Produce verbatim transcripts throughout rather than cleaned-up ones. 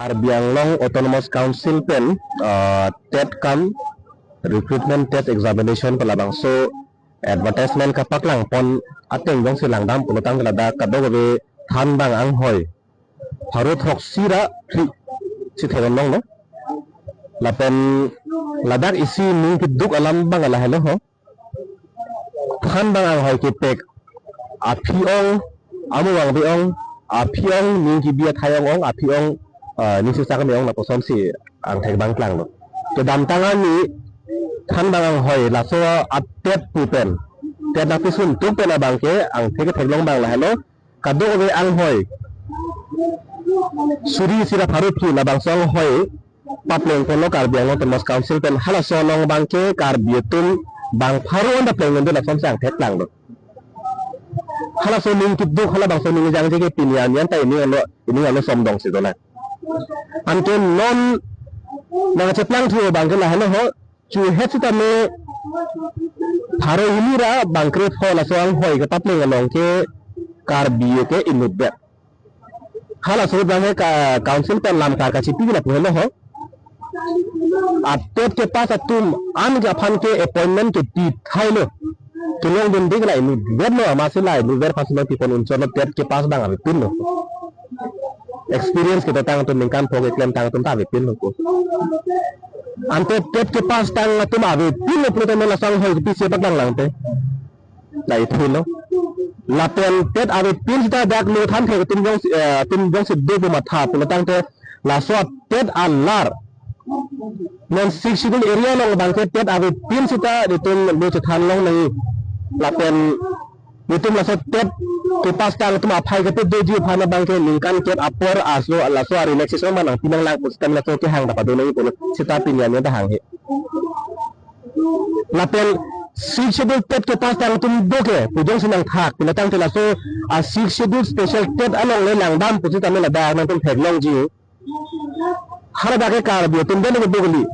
Karbi Anglong Autonomous Council pen, ah, TET kam recruitment test examination pen labangso advertisement kapaklang pon ateng jongsi langdam pulotangte ladak kadokave thanbang anghoi pharo throksi ra phli si theklonglo. Lapen ladak isi ning keduk alam abang lahelo ho. Thanbang anghoi kepek aphi ong, amu vangve ong, aphi ong ning kebi athai ong ong, aphi ong, ah, ning sirsak me ong, lapuson si angthek abang klanglo. Kedamtang arni thanbang anghoi laso a-TET pu pen, TET nangpisun tuk pen abangke angthek theklong abang lahelo. Kadokave anghoi suri isi ra pharo phli labangso anghoi papleng ponlo Karbi Anglong Autonomous Council pen. Halaso along abangke Karbi atum bang pharo anta pleng nonde lason si angthek klanglo. Halaso ning keduk, halabangso ning jangje ke pini arni anta ining arlo, ining arlo som dong si dolang. Anke non nangcheplangthu abangke lahelo ho, chuhet sitame pharo hini ra bang krepho laso anghoi kepapleng along ke Karbi ke inutvet. Halaso abangke ka council pen lamkar kachipi lapu helo ho. A-TET kepass atum an ke aphan ke appointment kepi thailo. Kelongdunde ke la inutvetlo, amatsi la inutvet aphansi nangpipon unchotlo, TET kepass abang avepinlo. Experience kedotang atum, ningkan pho keklemtang atum ta avepinlo ko. Ante TET kepass tang atum avepinlo pulote non laso anghoi kopisi paklang lang te. La ithilo. Lapen TET avepin sita dak lo than the atum jong, eh, atum jongsi do pu matha pulotangte laso TET alar non Sixth Schedule area along abangke TET avepin sita itum lo chethan longnangji. Lapen itum laso TET kepass tang atum aphai kepi doji aphan abangke ningkan kep apor aso laso a-relaxation ma nangpi nanglang pu sitame laso kehang ta padonangji pulo sita pini arni ta hanghe. Lapen Sixth Schedule TET kepass tang atum do ke pu jongsi nangthak pulotangte laso a-Sixth Schedule special TET along le langdam pu sitame ladak nangtum theklongji. Haladak ke Karbi atum den ke do kali.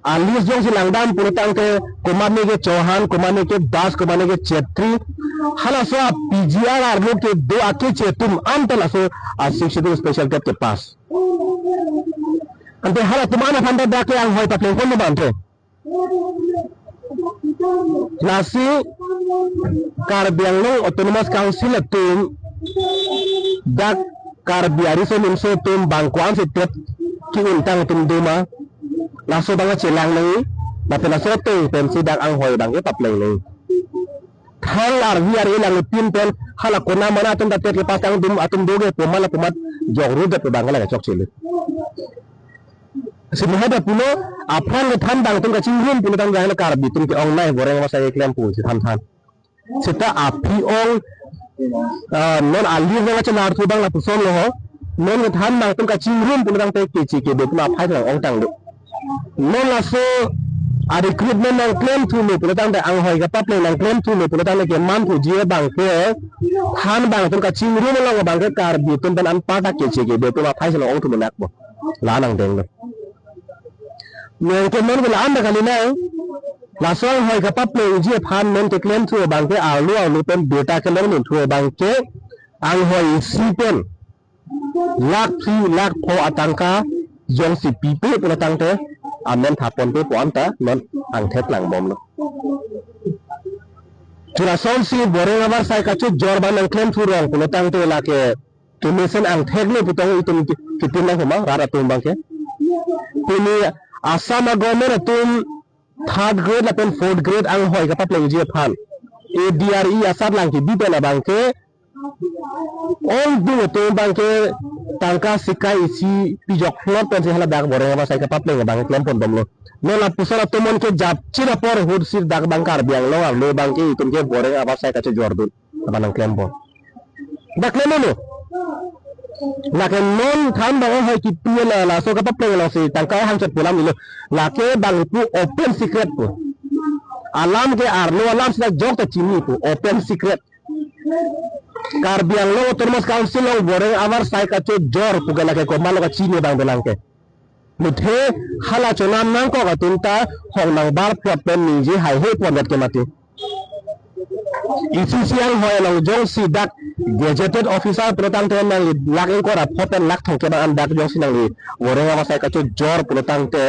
A-list jongsi langdam pulotangte komatne ke Chauhan, komatne ke Das, komatne ke Chetri. Halaso a-PGR arlo kedo akeche atum anta laso a-Sixth Schedule special TET kepass. Ante halatum an aphan ta dak ke anghoi papleng pon abang te. Lasi Karbi Anglong Autonomous Council atum dak Karbi ariso nimso atum bang ko-ansi TET ke-untang atum do ma, laso abang chelang nangji, lapen laso ateng pensi dak anghoi abangke papleng nangji. Thang arvi ari lang pin pen hala konat mana atum ta TET kepass tang atum atum do ke pu ma lapu amat jokru det abang hala chokchele. Simi hadak pulo aphrang kethan abang atum kachingrum pulotangte Karbi atum ke-ongnei boreng avar asai keklem pu si than than. Sita aphi ong, ah, non a-list nangchelarthu abang lapuson lo ho. Non kethan abang atum kachingrum pulotangte keche kebe atum aphai lang ongtanglo. Non laso a-recruitment nangklemthulo pulotangte, anghoi kepapleng nangklemthulo pulotangte kemanthuji abangke than abang atum kachingrum along abangke Karbi atum pen anparta keche kebe atum aphai si long ongthu menak bo. La nangdenglo. Nonke non ke la-an ta kali nang. Laso anghoi kepaplengji aphan non keklemthu abangke arlo arlo pen birta kelongdunthur abangke anghoi isi pen lakh phli lakh pho atangka jongsi pipe pulotangte amen thapon pe pu anta non angthek langbomlo. Churasonsi boreng avar asai kachojor abang nangklemthu rong pulotangte lake kemesen angthek le putong itum ki-, kitin lang homa rat atum abangke. Pini Assam a-government atum third grade lapen fourth grade anghoi kepaplengji aphan A D R E asat lang kebi pen abangke ongdung atum abangke tangka sikai isi pijok hlot pensi haladak boreng avar asai kepapleng abang klem ponbomlo. Non lapuson atum non kejapchit apor ahut si dak abang Karbi Anglong arlo abangke itum ke boreng avar asai kachojordun abang nangklembom. Dak klemlo. Lake non than abang anghoi kipi la laso kepapleng alongsi tangka hangchot pu alam ilo. Lake abang pu open secret pu. Alam ke arlo alam sita jok ta chini pu open secret. Karbi Anglong Autonomous Council along boreng avar asai kachojor pu ke lake komatlo kachini abang dolang ke. Muthe hala chonam nangkok atum ta hong nangbar plot pen ningje haihe pondet ke mati. Isi si anghoi along jongsi dak gazetted officer pulotangte nangli lakh ingkoi ra pho pen lakh thomkep an dak jongsi nangli voreng avasai kachojor pulotangte,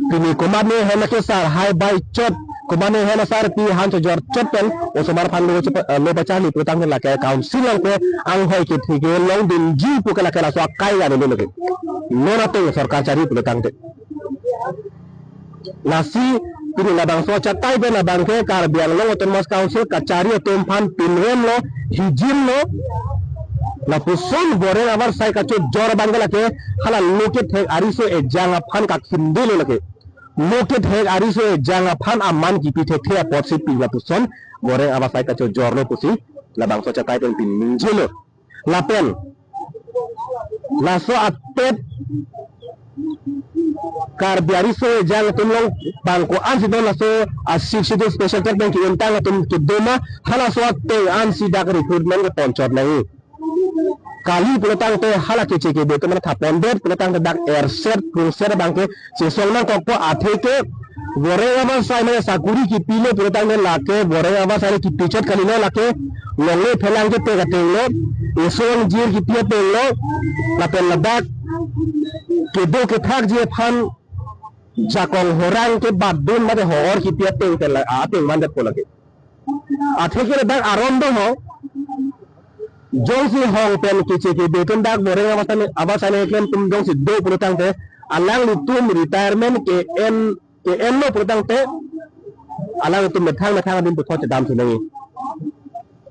pini komatne ahem ke sar hai bai chot, komatne ahem asarpi han chojor chot pen osomar aphan lo chepa-, lo pacharli pulotangte lake council along ke anghoi kethe ke longdunji pu ke lake laso akai ga dolo lake. Non ateng sorkar chari pulotangte. Lasi pini labangso achatai pen labang ke Karbi Anglong Autonomous Council kachari atum aphan pinrem lo, hijim lo. Lapuson voreng avasai kachojor abang ke lake hala lo kethek ariso ejang aphan kakhimdelo lake. Lo kethek ariso ejang aphan aman kipi thekthe apotsi pi lapuson voreng avasai kachojor lo pusi labangso achatai pen pini ningjelo. Lapen laso atet Karbi ariso ejang atum along bang ko-ansi do laso a Sixth Schedule special treatment ke-entang atum kedo ma, halaso ateng ansi dak recruitment kepon chot nangji. Kali pulotangte hala keche kebe atum mane thapon det pulotangte dak erset prungset abang ke chesong nangkokpo, athe ke voreng avasai mane sakuri kipilo pulotangte lake voreng avasai le kipi chot kalilo, lake longle phelang ketek ateng lo, eso angjir kipi ateng lo, lapen ladak kedo kethakji aphan jakong horang kebatdun mate hor kipi ateng pen la ateng mandetpo lake. Athe ke ladak aron do ho. Jongsi hong pen keche kebe atum dak voreng avasai, avasai keklem atum jongsi do pulotangte alanglitum retirement ke-en, ke-enlo pulotangte alanglitum methang methang adim puthot chedam thu nangji.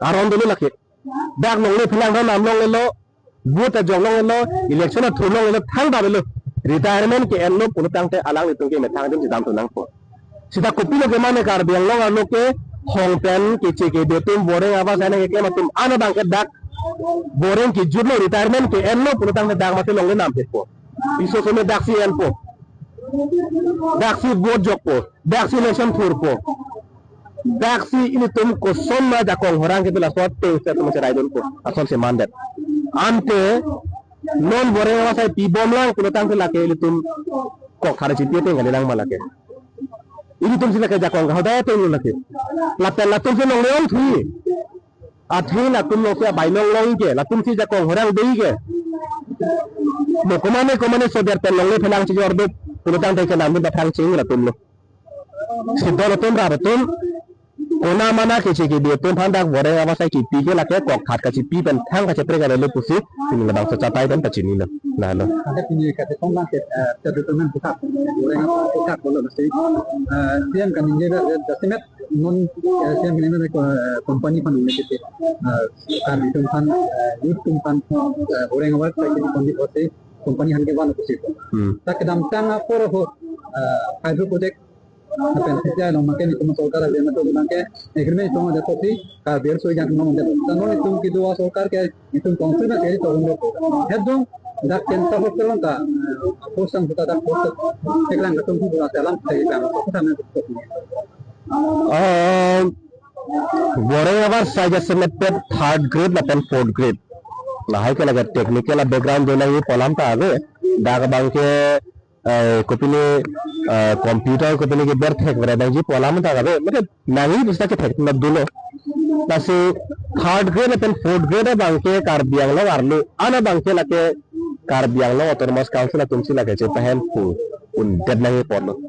Aron dolo lake. Dak longle phelang ran nam longlelo, vote ajok longlelo, election athur longlelo, thangta avelo. Retirement ke-enlo pulotangte alanglitum ke methang adim chedam thu nangpo. Seta kopilo ke mane Karbi Anglong arlo ke hong pen keche kebe atum voreng avasai nangkeklem atum an abang ke dak voreng kejutlo, retirement ke-enlo pulotangte dak mate longle nam phetpo. Piso some daksi enpo. Daksi vote jokpo. Daksi election thurpo. Daksi ilitum koson ma jakong horang kepi laso ateng si atum cheraidunpo. Asonsi mandet. Ante non voreng avasai pibomlang pulotangte lake ilitum kok thare chipi ateng kalilang ma lake. Ilitum si lake jakong kahodai ateng lo lake. Lapen latum si longle ong thuji. Athe latum alongsi abai longlong ke, latum si jakong horang dei ke. Mo komane komane soder pen longle phelang chijor do pulotangte ke nam dun ta thang ching latum lo. Si don atum rap atum, kona mana keche kebe atum aphan dak voreng avasai kipi ke lake kok khat kachipi pen thang kacheprek avelo pusi pini labangso achatai pen pachinilo. Lalo. Ada pini kachetong abang ke, eh, settlement pusat, voreng pusat bolo nasi. Eh, siang kami je jasemet non, eh, siang kami mana ko, eh, company aphan nang kete, eh, Karbi atum aphan, eh, youth atum aphan, eh, voreng avasai kiti kondi hote company aphan kevan pusi. Hmm. Ta kedamtang apor ho, eh, hydro project lapen C P I along abang ke nelitum sorkar abe mato abang ke agreement tong ada kopi Karbi Anglong soi jang tong ada. Ta non itum kedo asorkar ke itum council na keri tong ada. Hedong dak ken ta hotel ta post ang ta dak post teklang ketum tu dak dalam sai jang ko sana ko. Um, voreng avasai jasemet pen third grade lapen fourth grade. Lahai ke lake technical background do nangji pu alam ta ave. Dak abang ke eh, kopine, eh, computer kopine ke berthek bere nangji pu alam ta kave, mane nangji bisa kethek na dolo. Lasi third grade lapen fourth grade abang ke Karbi Anglong arlo an abang ke lake Karbi Anglong Autonomous Council atum si lake chepahem pu undet nangji apotlo.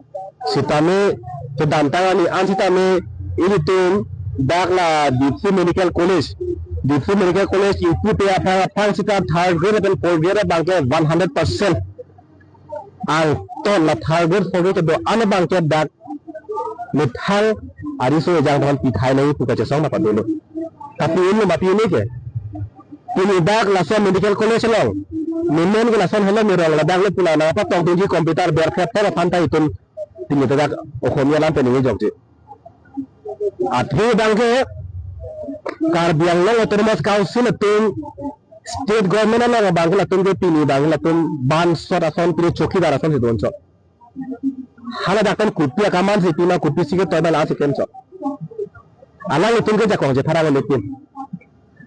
Sitame kedamtang ani an sitame ilitum dak la Diphu Medical College, Diphu Medical College ipu pe aphrang aphrang sita third grade lapen fourth grade abang ke one hundred percent angton la third grade, fourth grade kedo an abang ke dak methang ariso ejang aphan pithai nangji pu kachesong ma padolo. Tapi inlo ma pini ke. Pini dak laso medical college along. Nemen ke lason helo mirong ladak le pulana apa tong tinggi computer berkhep aphan ta itum pini dak Okhomia alam pen ningje jokji. Athe abang ke Karbi Anglong Autonomous Council atum state government along abang ke latum ke pini abang ke latum bansot ason pini chowkidar ason si don chot. Hala dak pen kopi akaman si pima kopi si ketoi ma la si ken chot. Alanglitum ke jakong je pharang le pin.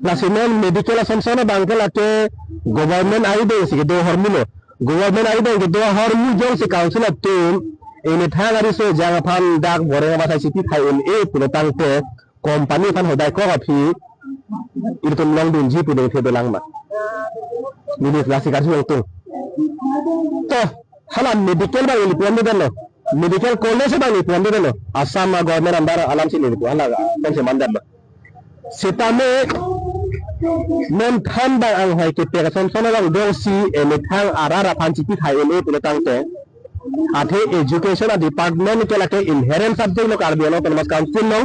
Lasi non medical ason son abang ke lake government arideng si kedo ahormu lo. Government arideng kedo ahormu jongsi council atum emethang ariso ejang aphan dak voreng avasai si pithai un-e pulotangte Company aphan hodai kok aphi ilitum longdunji pu ningthe dolang ma? Neli lasi karjulong tung. To, hala medical abang neli puan dolo. Medical college abang neli puan dolo. Assam a government under alam si neli puan hala pensi mandetlo. Sitame non than abang anghoi kepek ason son along dongsi emethang arat aphan chipi thai un-e pulo tangte, athe education a department ke lake inherent subject lo Karbi Anglong Autonomous Council lo.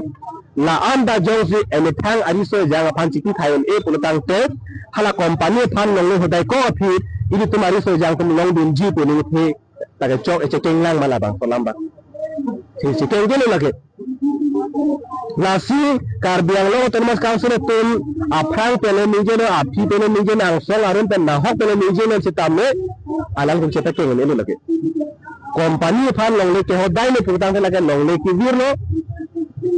La-an ta jongsi emethang ariso ejang aphan chipi thai un-e pulo tangte, hala company aphan longle hodai kok aphi ilitum ariso ejang atum longdunji pu ningthe, lake chok echekeng lang ma labangso alam abang. Si chekeng kele lake. Lasi Karbi Anglong Autonomous Council atum aphrang pen le ningje non, aphi pen le ningje non, angsong arum pen nahok pen le ningje non sitame alang kum chepekeng un-elo lake. Company aphan longle kehodai lo pulo tangte lake longle kevirlo.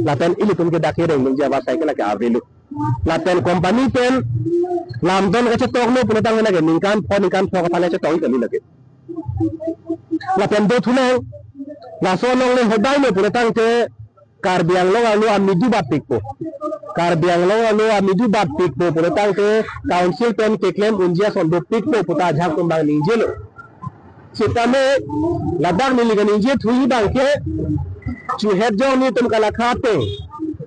Lapen ilitum ke dak kereng ningje abasai ke lake avelo. Lapen company pen lamdon kachetoklo pulo tangte lake ningkan pho ningkan pho aphan le chetok kali lake. Lapen do thulang, laso longle hodai lo pulo tangte Karbi Anglong arlo amidu batpikpo. Karbi Anglong arlo amidu batpikpo pulo tangte council pen keklem unji ason dopikpo puta ajahak atum abang ningjelo. Sitame ladak neli kaningje thuji abang ke, chuhet jong nelitum kalakha ateng,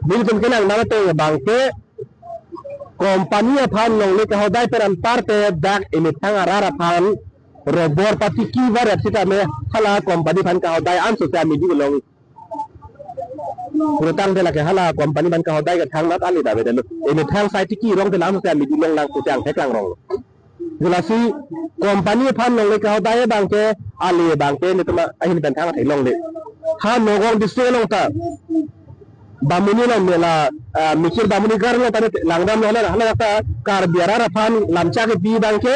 nelitum kenangnam ateng abang ke, company aphan longle kahodai pen anpar te dak emethang arat aphan robor patiki varet sitame hala company aphan kahodai anso si amidu long. Pulo tangte lake hala company aphan kahodai ke thangnat ale ta avedetlo. Emethang sai tiki rong te lam si amidu long lang pute angthek langrong. Lasi company aphan longle kahodai abang ke, ale abang ke nelitum ahin pen thang athai longle. Ha Nagaon district along ta Bamuni along mela, ah, Mikir Bamuni Garh along ta langdamlo, hala, hala ta Karbi arat aphan lamchak kepi abang ke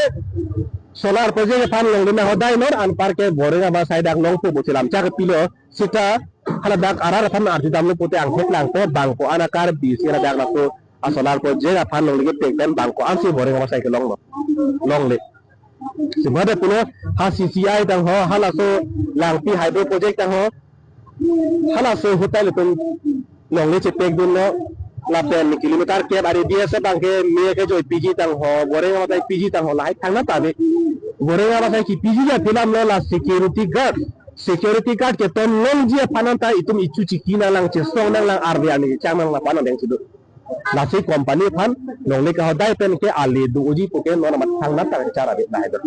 solar project aphan longle nanghodai non, anpar ke Boreng abasai dak longpo pusi lamchak kepilo. Sita haladak arat aphan arjudamlo pute angthek langpo, bang ko-an a Karbi si haladak lapu a solar project aphan longle kepek pen bang ko-an si Boreng abasai kelonglo, longle. Sibade pulo ha C C I tangho, halaso Langpi hydro project tangho, halaso ahut ta ilitum longle chepekdunlo. Lapen kilometer kep R D S abang ke me kejoi piji tangho, Boreng abasai piji tangho, lahai thangnat ta ave. Boreng abasai kepiji aphi alam lo la security guard. Security guard keton longji aphan anta itum ichu chiki nanglang, chesong nanglang, arve arni chang nanglang aphan adeng si do. Lasi company aphan longle kahodai pen ke ale do-oji pu ke non amat thangnat ta char ave, lahai do.